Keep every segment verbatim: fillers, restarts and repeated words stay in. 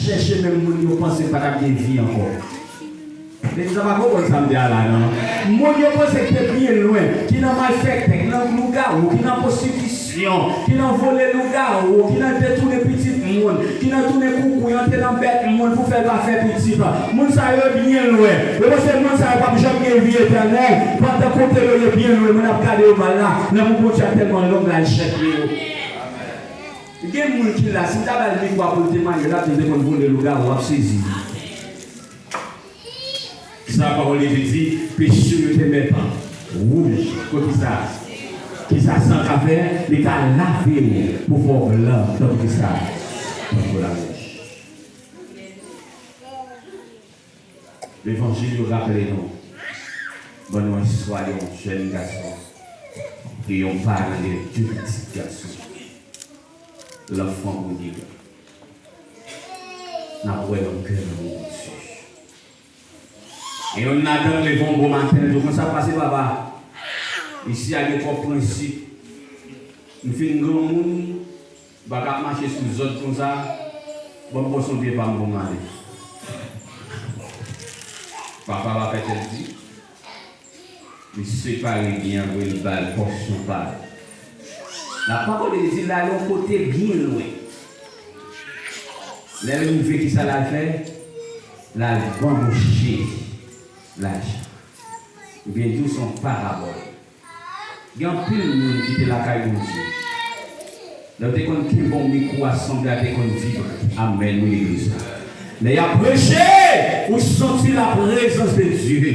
chèche menm moun yo panse pa t ap gen vi ankò. Legliz la pa konprann sa m di a la, non. Moun yo panse ki te byen lwen, ki nan malfektè, ki nan lougawou, ki nan pwostitisyon, ki nan vole lougawou, ki nan detounen pitit moun, ki nan tounen koukouy, antre nan bèt moun pou fè l pa fè pitit. Moun sa yo byen lwen. Yo panse moun sa yo p ap janm gen vi etènèl. Pandan kote yo ye byen lwen, moun ap gade yo mal la. Lanmou Bondye a tèlman long la, l chèche yo. Gen moun ki la, si m ta ba l mikwo a pou l temwaye, l ap di l te konn vole lougawou, w ap sezi. Sa pawòl li te di, peche yo te mèt wouj. Kon kisa? Kisa san ka fè? Li ka lave w pou fè w blan tankou kisa? Tankou lawouch. Levanjil yo raple nou, ban nou istwa yon jèn gason e yon paran gen de pitit gason. Lanfan pwodiga. N ap wè nan kè nou Bondye. E yonn ladan l leve yon bon maten, l di, "Konsa pase, papa. Isi a gen twòp prensip. M fin granmoun, m pa ka ap mache sou zòd konsa. Ban m pòsyon pye pa m pou m ale." Papa pa pètèt di. Li separe byen an pou l ba l pòsyon pa l. Lapawòl de Dye di l al yon kote byen lwen. Lè l rive, kisa l al fè? L al banboche lajan. Oubyen di w se yon parabòl. Gen anpil moun ki te lakay Bondye. Lè yo te konn kenbe yon mikwo, asanble a te konn vibre. Amèn, wi, legliz la. Lè y ap preche, ou santi laprezans de Dye.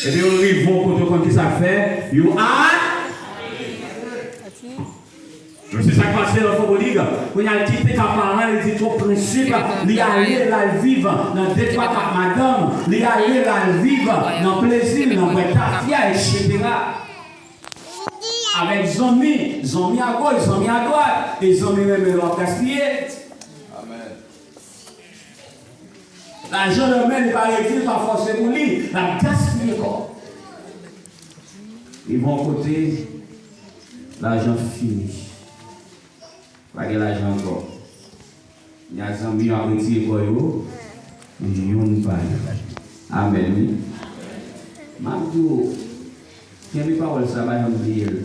Epi yo rive yon kote, ou konn ki sa k fè? Yo a-, se sa k pase lanfan pwodiga. Kounye a, l kite ka paran l, li di twòp prensip, li ale, l al viv nan de twa kat madanm, li ale, l al viv nan plezi, nan bwè tafya, etsetera. Avèk zanmi, zanmi agoch, zanmi adwat, e zanmi renmen lè w ap gaspiye. Amèn. Lajan nan men li pa redi, li pa fòse pou li, l ap gaspiye kò. Li bon kote, lajan fini. Pa gen lajan ankò. Nya zanmi yo ap retire kò yo, youn pa youn. Amèn, wi. M ap di w, kenbe pawòl sa, pa janm bliye l.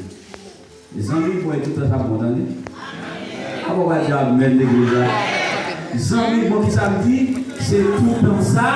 Zanmi bon e toutan sa bon, tande. Apa w pa di amèn legliz la? Zanmi bon, ki sa m di? Se toutan sa.